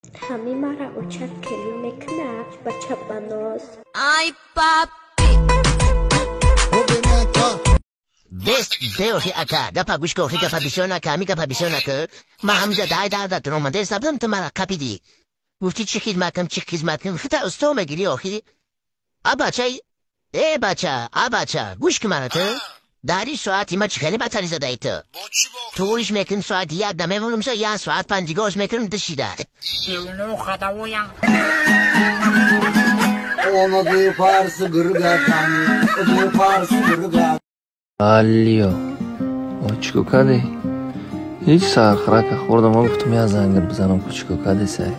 Ҳами мара очат келин мекунад, бача баноз. Ай папи. Деохи ака, гапа гӯш кун, гапа бисёр нака, ами гапа бисёр нака. Ман ҳамҷа дай дар омада сабдам, ту мара қапидӣ. Гуфтӣ чӣ хизмат кунам, чӣ хизмат кунам, хута усто мегирӣ охири. А бача, э бача, а бача, гӯш кун мара ту. Дар ин соати ма чӣ хеле батари задаи ту. Туғриш мекунем соати як намемонам, як соат панҷигош мекунем душида. Алло, чико кардӣ? Ҳеҷ сархӯрака хӯрдам, ма гуфтам як зангат бизанам, ку чико кардӣ сай?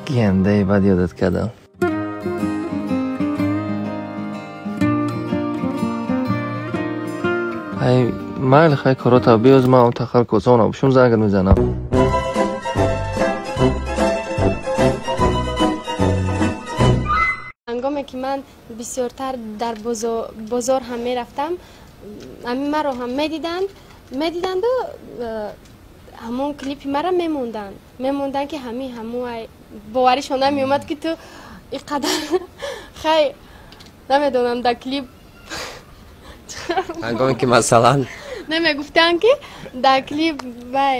Гендаи бад ёдат кардам. Ай, майли, хай корота биёз, ман тахар косона бушум зангат мезанам. Ҳангоме ки ман бисёртар дар бозор ҳам мерафтам, ҳамин маро ҳам медиданду ҳамон клипи мара мемонданд ки ҳамин ҳамон боваришон намеомад ки ту ин қадар хай намедонам дар клип ҳангоме ки масалан намегуфтанд ки дар клип вай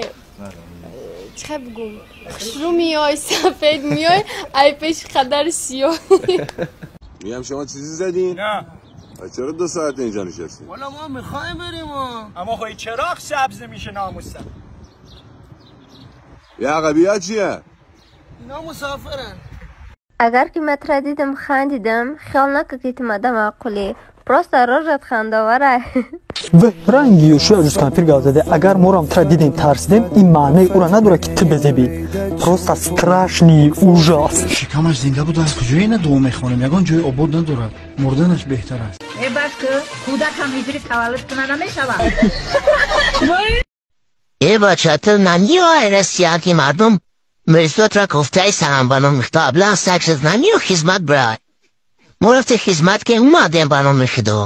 чӣ хай бигӯм, хушрӯ меёй, сафед меёй, ай пеши қадар сиёҳ. میگم شما چیزی زدین؟ نه. چرا 2 ساعت اینجا نشستین؟ والا ما میخوایم بریم اما خواهی چراغ سبز نمیشه ناموسم. یه عقبی ها چیه؟ اینا مسافرن. اگر که من ترا دیدم خندیدم، خیال نکن که تو مادم عقلی. Просто рожат хандовара. В ранги Йошуа рӯз кампир гап заде, агар моро тра дидем тарсидем, ин маънаи ӯро надорад ки ту безебӣ. Просто страшный ужас. Шикамаш зинда буд, аз куҷо ина дуо мехонем? Ягон ҷои обод надорад. Мурданаш беҳтар аст. Э бас ку, кӯдакам ҳиҷри таваллуд куна намешавад. Э бача, ту намеои Россия ки мардум мирзотра кофтаи сарам ба номи худо, аблан саг шуд, намео хизмат брай. Мо рафте хизмат ки омадем ба номи худо.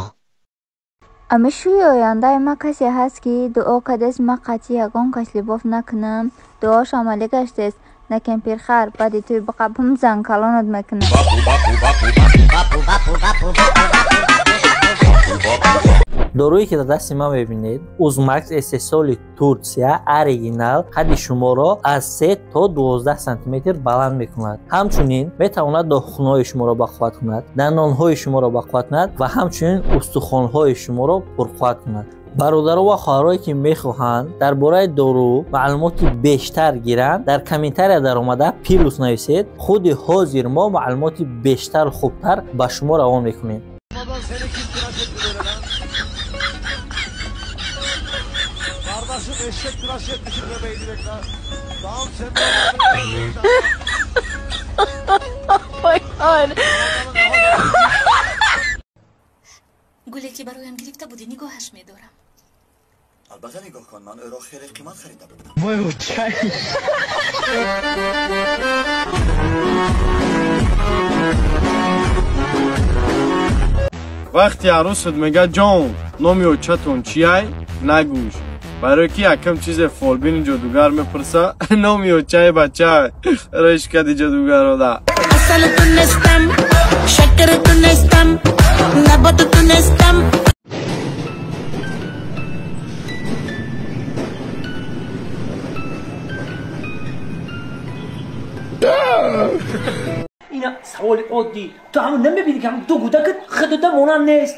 Ами шӯи ояндаи ма касе ҳаст ки дуо кардест ма қатъи ягон кас либоф накунам, дуош амалӣ гаштест, на кемпирхар, баъди тӯй биқабҳум зан калонат мекунам. Доруе ки дар дасти ман мебинед, Узмакс истеҳсоли Турсия, оригинал, қадди шуморо аз 3 то 12 сантиметр баланд мекунад. Ҳамчунин метавонад дохунҳои шуморо бақувват кунад, дандонҳои шуморо бақувват кунад ва ҳамчунин устухонҳои шуморо пурқувват кунад. Бародаро ва хоҳарое ки мехоҳанд дар бораи дору маълумоти бештар гиранд, дар комментария даромада плюс нависед. Худи ҳозир мо маълумоти бештару хубтар ба шумо равон мекунем. Eşek tıraş etmişim bebeği direkt lan. Tamam sen de... Oh my God. Гуле ки бароям гирифта будӣ нигоҳаш медорам. Албатта нигоҳ кун, ман ӯро хеле қимат харида будам. Вой очай. Вақти арӯсат мега ҷон, номи очатон чиай? Нагӯш. Барои ки якам чизе фолбини ҷодугар мепурса, номи очаи бача реш кади ҷодугарода. Асал тунестам, шакар тунестам, набот тунестам. Ина саволи оддӣ. Ту ҳамон намебинӣ ки ҳамон ду кӯдакат худуда монанд нест.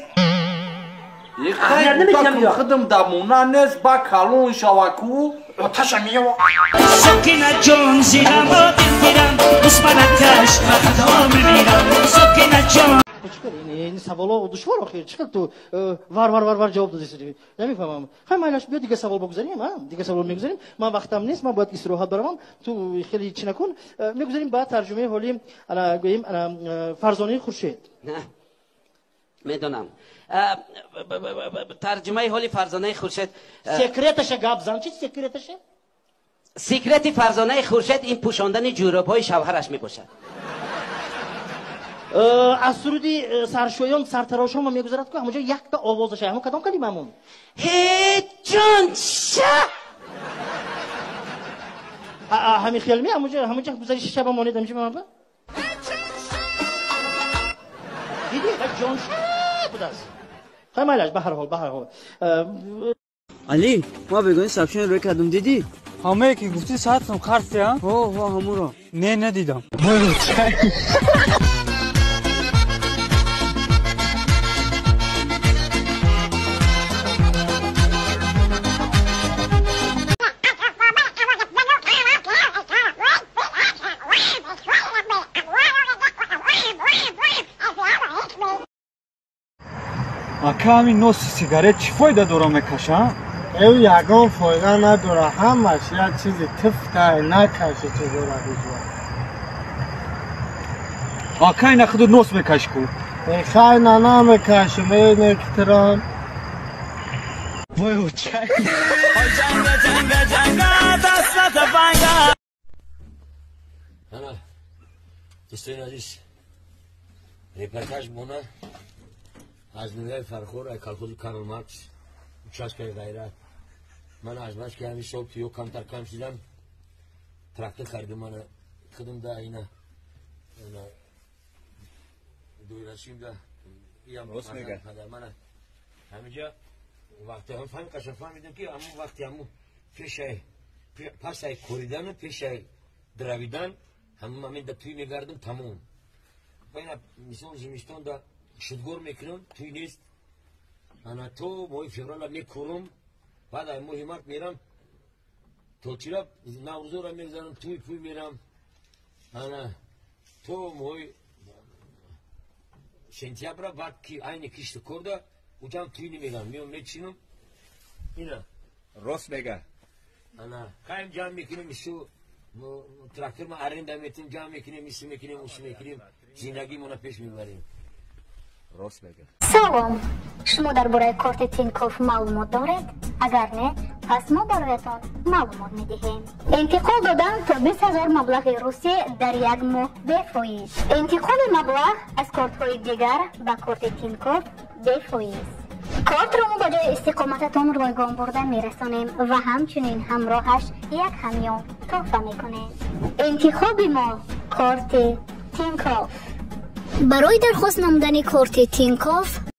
Худам да монанд нест, ба калон шава ку оташа меёва. Сокина ҷон, зирамо дилгирам, усманакаш ба худо мемирам. Сокина ҷон. Ин саволо душвор охир. Чӣ хел ту вар вар вар вар ҷавоб додӣ? Намефаҳмам. Хай майлаш, биё дига савол бигузарем, а? Дига савол мегузарем. Ман вақтам нест, ман бояд истироҳат баравам. Ту хеле чӣ накун. Мегузарем ба тарҷумаи ҳоли ана гӯем ана Фарзонаи Хуршед. Медонам. Тарҷумаи ҳоли Фарзонаи Хуршед. Секреташа гап зан, чӣ секреташа? Секрети Фарзонаи Хуршед ин пӯшондани ҷӯробҳои шавҳараш мебошад. Аз суруди саршӯён сартарошон ма мегузарад ку ҳамонҷо якта овозаша, ҳамон кадом калима ҳамон? Ҳе ҷон ша! Ҳамин хел ми ҳамунҷа ҳамунҷа гузари шаба монед ҳаминҷа ман дидӣ ҷон будааст. Хай майлаш, ба ҳар ҳол, ба ҳар ҳол. Али, ма бегони сабшен рӯй кардум, дидӣ? Ҳамае ки гуфтӣ саатам қарз а? Ҳо, ҳо, ҳамуро. Не, надидам. Ака, ҳамин носи сигарет чӣ фоида дора мекаша? Ев ягон фоида надора, ҳамаш як чизи тифтай, накаши чизора биҷо. Ака, ина худу нос мекаши ку? Хай, на, намекашим, э некитран. Вой, очай. Ҷанга, ҷанга, ҷанга, даст натафанга. Ана, дӯстони азиз, репортаж мона аз ноҳияи Фархор, ай колхози Карл Маркс, участкаи Ғайрат. Ман аз бас ки ҳамин сол ё камтар кам шидам, трактор харидам, мана худам да ина ина доирашим да иям. Рост мега. Мана ҳаминҷа вақте ҳам фаҳм қаша фаҳмидам, ки ҳамун вақти ҳамун пешай пасай коридану пешай дравидан ҳамун ҳамин да туй мегардам, тамом. Ина мисол зимистон да шудгор мекунам, туй нест, ана то моҳи феврала мекурам, баъд ай моҳи март мерам то чира Наврӯзора мегзарам, туй пуй мерам, ана то моҳи сентябра, баъд ки айни кишту корда уҷам туй намерам, меом мечинам ина. Рост мега. Ана хайм ҷамъ мекунем, ису трактор ма аренда метим, ҷамъ мекунем, ису мекунем, усу мекунем, зиндагимона пеш мебарем. Рост мега. Салом, шумо дар бораи корти Тинькофф маълумот доред? Агар не, пас мо бароятон маълумот медиҳем. Интиқол додан то 20 000 маблағи русӣ дар як моҳ бефоиз. Интиқоли маблағ аз кортҳои дигар ба корти Тинькофф бефоиз. Кортро мо ба ҷои истиқомататон ройгон бурда мерасонем ва ҳамчунин ҳамроҳаш як ҳамён тӯҳфа мекунем. Интихоби мо корти Тинькофф. Барои дархост намудани корти Тинькофф